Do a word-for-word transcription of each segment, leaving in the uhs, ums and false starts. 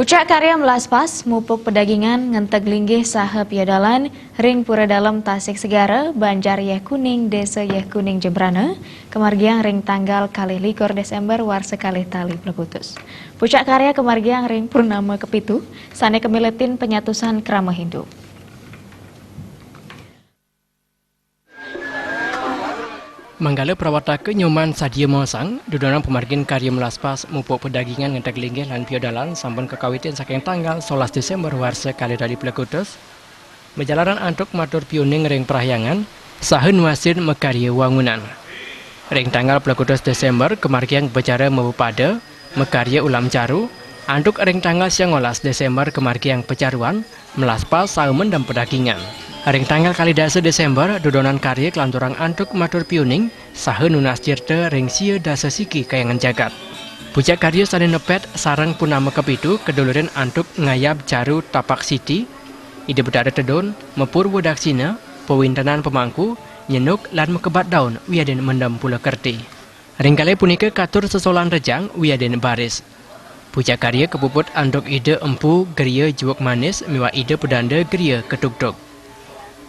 Pucak karya melas pas, mupuk pedagingan, ngenteg linggih saha piodalan ring Pura Dalem Tasik Segara, Banjar Yeh Kuning, Desa Yeh Kuning, Jembrana, kamargiang ring tanggal kalih likur Desember warsa kalih tali plekutus. Pucak karya kamargiang ring purnama kepitu, sane kamiletin penyatusan krama Hindu. Manggala prawataka Nyoman Sadia Mosang, dudonan pamargin karya melas pas, mupuk pedagingan, ngenteg linggih lan piodalan sampun kakawitin saking tanggal solas Desember warsa kalih tali plekutus, majalaran antuk matur piuning ring parahyangan saha nuasin makarya wangunan. Ring tanggal plekutus Desember kamargiang upacara mabepada makarya ulam caru, antuk ring tanggal sangalas Desember kamargiang pacaruan, melas pas saha mendem pedagingan. Ring tanggal kalih dasa Desember, dudonan karya kalanturang antuk matur piuning saha nunas tirta ring sia dasa siki kayangan jagat. Pucak karya sane nepet sareng purnama kepitu kadulurin antuk ngayab caru tapak siti, Ida Betara tedun, mapurwa daksina, pawintenan pamangku, nyenuk lan makebat daun wiadin mendem pula kerti. Ring kalih punika katur sesolan rejang wiadin baris. Pucak karya kapuput antuk Ida Empu Gria Juuk Manis miwah Ida Pedanda Gria Ketugtug.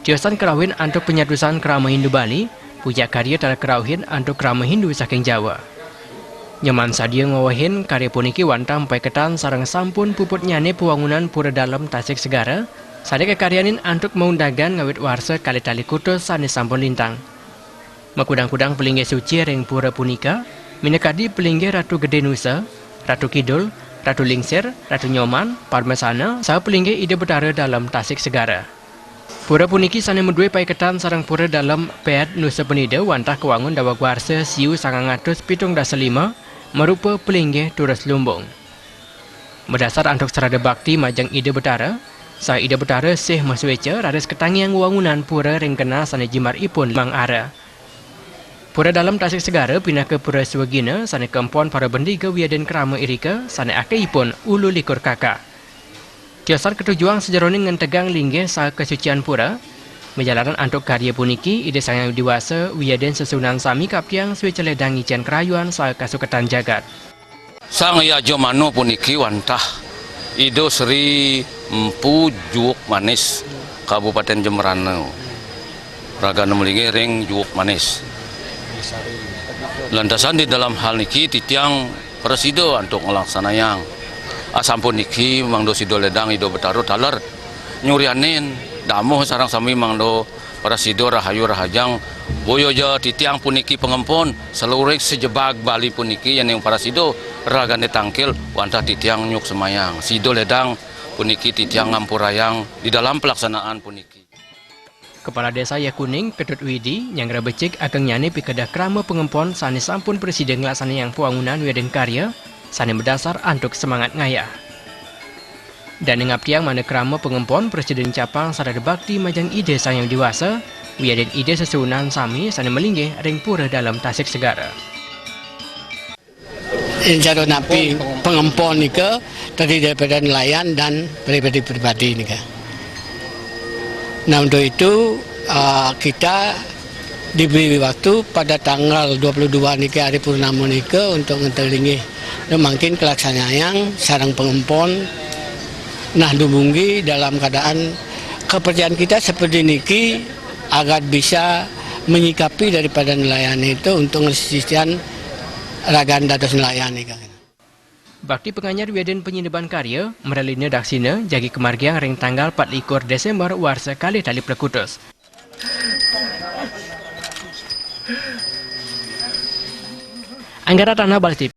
Tiosan karauhin antuk penyatusan krama Hindu Bali, pucak karya taler karauhin antuk krama Hindu saking Jawa. Nyoman Sadia ngwewehin karya puniki wantah mapaiketan sareng sampun puputnyane pawangunan Pura Dalem Tasik Segara, sane kakaryanin antuk maundagan ngawit warsa kalih tali kutus sane sampun lintang. Makudang-kudang palinggih suci ring pura punika, minakadi palinggih Ratu Gede Nusa, Ratu Kidul, Ratu Lingsir, Ratu Nyoman, Padmasana, saha palinggih Ida Betara Dalem Tasik Segara. Pura puniki sane madue paiketan sareng Pura Dalem Ped Nusa Penida wantah kawangun daweg warsa siu sangang atus pitung dasa lima, marupa palinggih turus lumbung. Madasar antuk srada bakti majeng Ida Betara, saha Ida Betara sih masueca raris katangiang wangunan pura ring genah sane jimbaripun limang ara. Pura Dalem Tasik Segara pinaka pura swagina sane kaempon para bendiga wiadin krama irika sane akehipun ulu likur kaka. Tiosan katujuang sajeroning ngentegang linggih saha kasucian pura, majalaran antuk karya puniki Ida Sang Hyang Widi Wasa wiadin sesuunan sami kaptiang sueca ledang ngicen karayuan saha kasuketan jagat. Sang Yajamana puniki wantah Ida Sri Empu Juuk Manis, Kabupaten Jembrana. Ragane malinggih ring Juuk Manis. Lantasan di dalam hal niki titiang prasida antuk nglaksanayang. Asampun niki mangda sida ledang Ida Betara taler nyurianin damuh sareng sami mangda prasida rahayu rahajeng, boya ja titiang puniki pangempon, saluiring sajebag Bali puniki yening prasida ragane tangkil wantah titiang nyuk semayang. Sida ledang puniki titiang ngampurayang di dalam pelaksanaan puniki. Kepala Desa Yeh Kuning, Ketut Widi, nyanggra becik agengnyane pikedeh krama pangempon sane sampun prasida nglaksanayang pawangunan wiadin karya sane madasar antuk semangat ngayah. Dane ngaptiang mangda krama pangempon prasida nincapang srada bakti majeng Ida Sang Hyang Widi Wasa, wiadin Ida sesuunan sami sane malinggih ring Pura Dalem Tasik Segara. Incara napi pangempon nika terdiri daripada nelayan dan pribadi-pribadi nika. Nah, untuk itu, ah, kita diberi waktu pada tanggal dua puluh dua niki, hari purnama nika, untuk ngenteg linggih. Dan mangkin kalaksanayang sareng pangempon, nah, dumunggi dalam keadaan kepercayaan kita seperti niki, agar bisa menyikapi daripada nelayan itu untuk nglestarian ragan dados nelayan nika. Bakti panganyar wiadin panyineban karya, mrelina daksina, jagi kamargiang ring tanggal pat likur Desember warsa kalih tali plekutus. Anggara Tanah, Bali T V.